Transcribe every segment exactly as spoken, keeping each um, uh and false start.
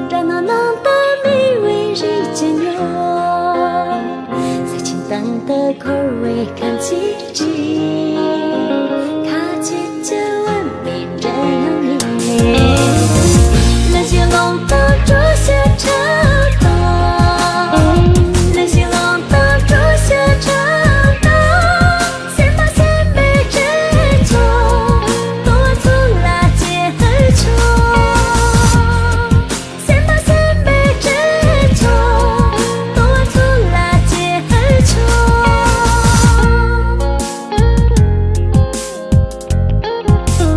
དགྲ་ནག་ནང་དུ་མི་བའི་རིགས་ཀྱི་ཉོ། ས་ཆེན་སྟེང་དུ་འཁོར་བའི་ཁམས་ཀྱི་ཁ་ཆེ་ཆེ་བ་མི་འདྲ་ཡང་མིན། ལ་ཞིག་ལོང་དང་གྲོ་ཞིག་ཁྲག་དང་། ལ་ཞིག་ལོང་དང་གྲོ་ཞིག་ཁྲག་དང་། སེམས་པ་སེམས་པའི་དྲན་ཆོག་ཏོ་ཚོ་ལ་སྐྱེ་ཧུ་ཆོག་སེམས་པ་སེམས་པའི་དྲན་ཆོག་ཏོ་ཚོ་ལ་སྐྱེ་ཧུ་ཆོག་ང་ཚོ་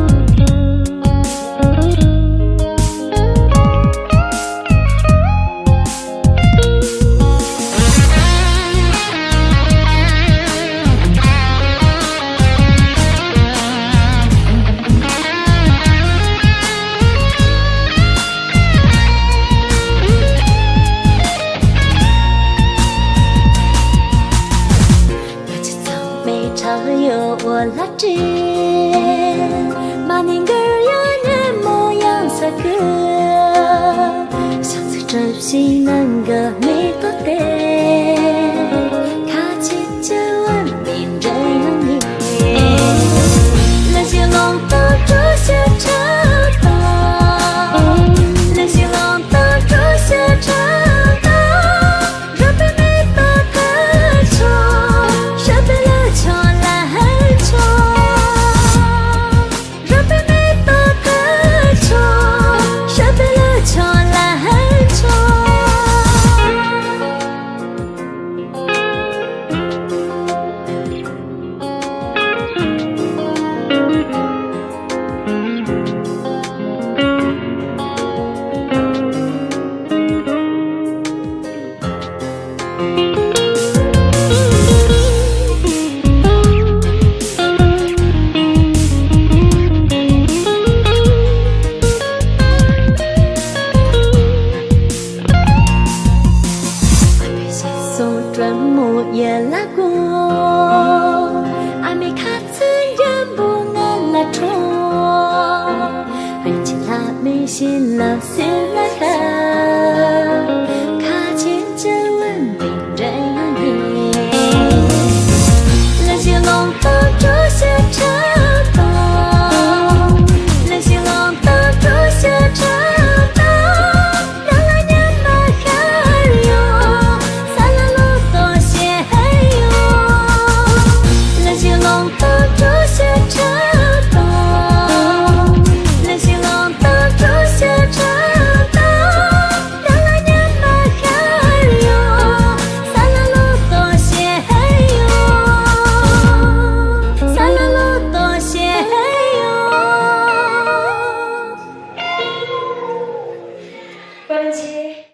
ཚང་མའི་ཕྲག་གཡོག་འོ་ལ་སྤྲད། མ་ཎི་འགུལ་ཡང་ཉིན་མོ་ཡང་ས་ཁུལ། ཞག་ཚི་གྲབས་ཤིང་ནང་གི་མེ་ཏོག་སྟེ། ཁ་ཆེ་ཆེ་བ་མི་འདྲ་ཡང་མིན། ལ་ཞིག་ལོང་དང་གྲོ་ཞིག་ཁྲག་དང་། ལ་ཞིག་ལོང་དང་གྲོ་ཞིག་ཁྲག་དང་། རབ་པའི་མེ་ཏོག་ཁ་ཆོ། ཞབས་པའི་ལ་ཆོ་ལ་ཧན་ཆོ། རབ་པའི་མེ་ཏོག་ཁ་ཆོ། ཞབས་པའི་ལ་ཆོ་ལ་ཧན་ཆོ། སོང་དྲོན་མོ་ཡ་ལ་གོ། ཨ་མའི་ཁ་ཚུན་འཇམ་པོ་ང་ལ་ཁྲོ། བོད་ཀྱི་ལྷ་མོའི་བྱིན་རླབས་སེམས་ལ་ཤར། ཁ་ཆེ་ཆེ་བ་འདི་འདྲ་ཡང་ཡིན། ལ་ཞིག་ལོང་དང་གྲོ་ཞིག་ཁྲག་དང་། ལ་ཞིག་ལོང་དང་གྲོ་ཞིག་ཁྲག་དང་། པ་རིན་ཆེ།